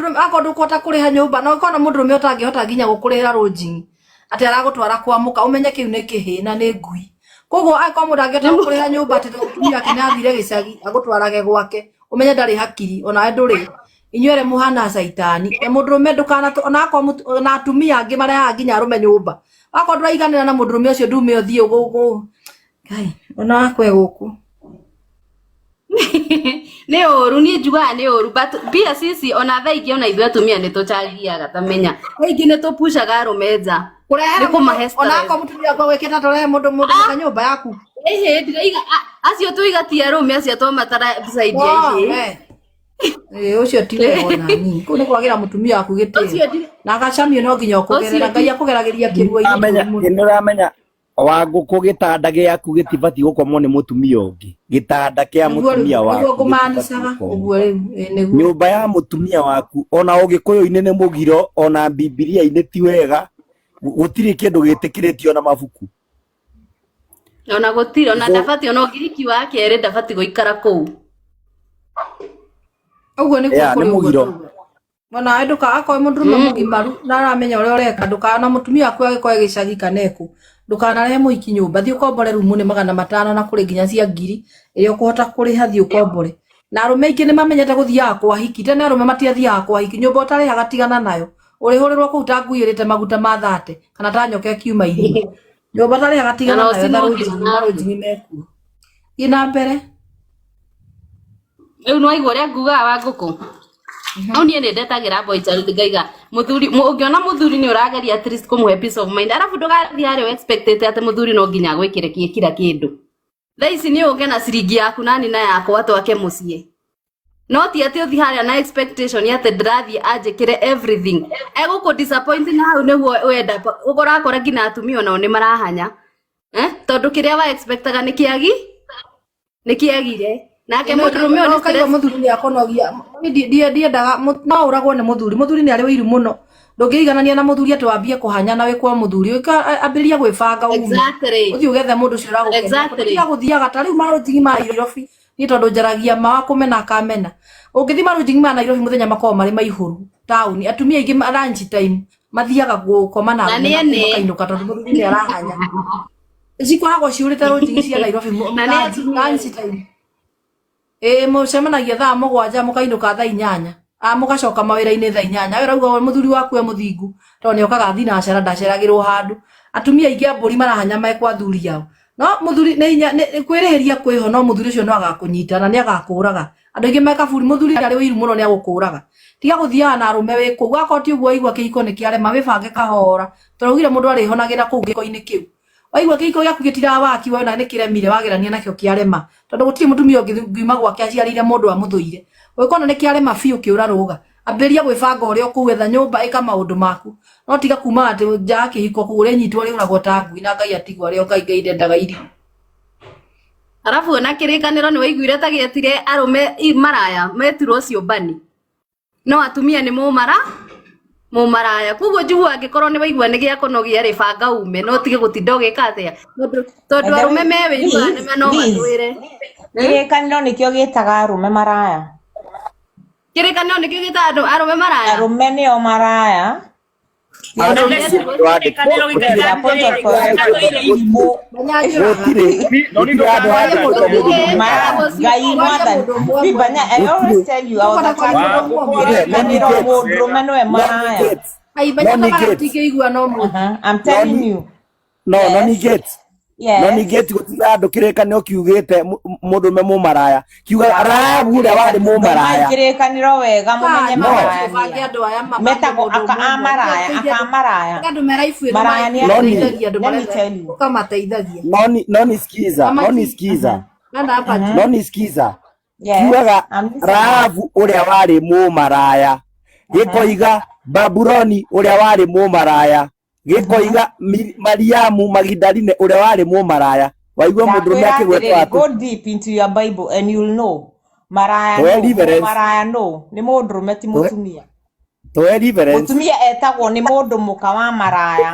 Mũndũrũme akorwo ndũkũhota kũrĩha nyũmba na ũkona mũndũrũme ũtangĩhota nginya gũkũrĩhĩra lodging atĩ aragũtwara kwa mũka, ũmenye kĩu nĩ kĩhĩ na nĩ ngui. Koguo angĩkorwo mũndũ angĩhota gũkũrĩhĩra nyũmba atĩ tondũ mũtumia wake nĩ athire gĩcagi agũtwarage gwake, ũmenye ndarĩ hakiri onawe ndũrĩ. Inyuĩ erĩ mũhana caitani. Na mũndũrũme ndũkana ona akorwo ona atumia angĩ marehaga nginya arũme nyũmba. Akorwo ndũraiganĩra na mũndũrũme ũcio ndume ũthiĩ ũgũ Ngai, ona wakwe gũkũ. Nĩ ũru, niĩ njugaga nĩ ũru, but mbia cici ona thaa ingĩ ona ithuĩ atumia nĩ tũchangiaga, ta menya thaa ingĩ nĩ tũpushaga arũme nja Kũrehera nĩ kũmahe mũndũ stress. ona akorwo mũtumia wakwa gwĩkĩte atĩ ũrehe mũndũ mũndũ mũka nyũmba yaku. Ĩhĩ, ndiraiga acio tũiga ti arũme acio twamatara side ya Oh, ihĩ. we. Ĩĩ, ũcio ti wega ona nini. Kũu nĩ kwagĩra mũtumia waku gĩtĩo. Ũcio ndi Na gacamio no nginya ũkũgerera. Ũcio Ngai akũgeragĩria kĩruo-inĩ Ũramenya, kĩũru mũno. nĩ ũramenya wangũkũ gĩtanda gĩaku gĩtibatiĩ gũkomwo nĩ mũtumia ũngĩ. Gĩtanda kĩa Nĩguo rĩu, mũtumia nĩguo waku gĩtibatiĩ ngũmanicaga gũkomwo. ũguo rĩu, ĩĩ nĩguo. Nyũmba ya mũtumia waku ona ũgĩkũyũ-inĩ nĩ mũgiro, ona Bibilia-inĩ ti wega, gũtirĩ kĩndũ gĩtĩkĩrĩtio na mabuku. Ona gũtirĩ ona So, ndabati ona ũngiriki wa kerĩ ndabati gũikara kũu. Ũguo nĩguo yeah, nĩ kũrĩ ũguo mũgiro. tuga. Ona nduka akorwo mũndũrũme mũgimaru na aramenya ũrĩa ũreka, ndũkana mũtumia waku agĩkorwo e gĩcagi kana ekũ, ndũkanarehe mũhiki nyũmba, thiĩ ũkombore rumu nĩ 500 na kũrĩ nginya cia 1,000 ĩrĩa ũkũhota kũrĩha, thiĩ ũkombore. Na arũme aingĩ nĩ mamenyete gũthiaga kwa hiki, tene arũme matiathiaga kwa hiki, nyũmba ũtarĩhaga tigana nayo, ũrĩhũrĩrwo kũu ta ngui ĩrĩte maguta ma thate kana ta nyoka ĩkiuma irima. Nyũmba ũtarĩhaga Na tigana no nayo, etha ũcinwo rũnjingi, nginya marũnjingi mekuo. Thiĩ na mbere. Rĩu nĩwaigua ũrĩa ngugaga wa ngũkũ. No niĩ nĩ ndetagĩra boy child ngaiga mũthuri ũngĩona mũthuri nĩ ũrageria at least kũmũhe peace of mind, arabu ndũgathiĩ harĩa expectĩte atĩ mũthuri no nginya agwĩkĩre kila kĩndũ. Thaa ici nĩ ũke na ciringi yaku nani na yakwa twake mũciĩ, no ti atĩ ũthiĩ harĩa na expectation atĩ ndĩrathiĩ anjĩkĩre everything, egũkũ disappoint na hau nĩguo wenda ũrakora nginya atumia onao nĩ marahanya, eh? Tondũ kĩrĩa wa expectaga nĩ kĩagi nĩ kĩagire nake mũndũrũme ũyũ No nĩ kaigua stress. Mũthuri nĩ akonogia. Ndiendaga no ũragwo nĩ mũthuri. Mũthuri nĩ arĩ ũiru mũno, ndũngĩiganania na mũthuri atĩ wambie kũhanya na wĩ kwa mũthuri. Ambĩrĩria gwĩbanga ume ũthiĩ ũgethe mũndũ ũcio ũragũkenia. Tiga gũthiaga ta rĩu marũnjingi ma Nairobi. Niĩ tondũ njaragia ma wa kũmena akamena, ũngĩthiĩ marũnjingi ma Nairobi mũthenya makoragwo marĩ maihũru taũni. Atumia aingĩ lunch time mathiaga gũkoma na Na arũme nĩ na kũu ene makainũka tondũ mũthuri nĩ arahanya. Cikoragwo ciũrĩte rũnjingi cia Nairobi Na nĩ atumia lunch time. Ĩĩ, mũcemanagia thaa 7 mũkainũka thaa 8, a mũgacoka mawĩra-inĩ thaa 8. We ũrauga we mũthuri waku e mũthingu tondũ nĩ okaga thinacara, ndaceragĩrwo handũ. Atumia aingĩ a mbũri marahanya me kwa athuri ao, no mũthuri nĩ hinya nĩ kwĩrĩhĩria kwĩho, no mũthuri ũcio no agakũnyita na nĩ agakũraga. Andũ aingĩ me kaburi, mũthuri nĩ arĩ ũiru mũno, nĩ agũkũraga. Tiga gũthiaga na arũme wĩ kũu. Wakorwo ti ũguo waigua kĩhiko nĩ kĩarema, wĩbange kahora. Tũraugire mũndũ arĩhonagĩra kũu gĩko-inĩ kĩu. Waigua kĩhiko gĩaku gĩtirawaki, wona nĩ kĩremire, wagerania nakĩo kĩarema, tondũ gũtirĩ mũtumia ũngiuma gwake aciarĩire mũndũ amũthũire. Ũngĩkona nĩ kĩarema biũ, kĩũra rũga, ambĩrĩria gwĩbanga ũrĩa ũkũu, etha nyũmba, ĩka maũndũ maku, no tiga kuma atĩ nja ya kĩhiko kũu ũrĩnyitwo ũrĩũragwo ta ngui. Na Ngai atigwo arĩ o Ngai. Ngai ndendaga irio. Arabu ona kĩrĩkanĩro nĩ waiguire ta gĩetire arũme maraya metirwo ciũmbani, no atumia nĩ mũmara mũmaraya. Koguo njiguo angĩkorwo nĩ waigua nĩ gĩakũnogia rĩ, banga ume, no tige gũtinda ũgĩka atĩa, tondũ By the arũme way, me wĩiguaga Liz, nĩ no Liz, matwĩre. Kĩrĩkanĩro nĩkĩo gĩtaga arũme maraya. Kĩrĩkanĩro nĩkĩo gĩtaga andũ arũme maraya. Arũme nĩo maraya. Arũme Kĩrĩkanĩro A point of correction. Manyanjũraga. Gũtirĩ gũtirĩ handũ handĩkĩtwo mũndũ Gũtirĩ. mũmaraya. Ngai mwathani. Bibanya, I always tell you, I was a child. Kĩrĩkanĩro mũndũrũme nĩwe maraya. Ai banya No kama negate. tũtingĩigua no mũndũ. I'm telling you. No no Yes. negate. No ningĩ ti gũtirĩ handũ kĩrĩkanĩro kiugĩte mũndũrũme mũmaraya, kiuga Rahabu ũrĩa warĩ mũmaraya. Thomai kĩrĩkanĩro wega mũmenye No. maraya Ũbange nĩa. andũ aya Metagwo aka a maraya, aka a maraya. Andũ mera ibu ĩno Maraya nĩ No ni- mateithagia andũ Let me marĩa tell you. ũkamateithagia. No ni sikiza, no ni sikiza, Nanda hapa juu. no ni sikiza. Yes, Kiugaga I'm listening. Rahabu ũrĩa warĩ mũmaraya, gĩkoiga Babuloni ũrĩa warĩ mũmaraya, gĩkoiga Mariamu Magidalene ũrĩa warĩ mũmaraya. Waigua mũndũrũme Ndakwĩra akĩgwetwo atĩrĩrĩ, atĩ go deep into your Bible and you'll know. Maraya Tũhe no, reference. maraya no, nĩ mũndũrũme ti mũtumia. Tũhe reference. Mũtumia etagwo nĩ mũndũ mũka wa maraya.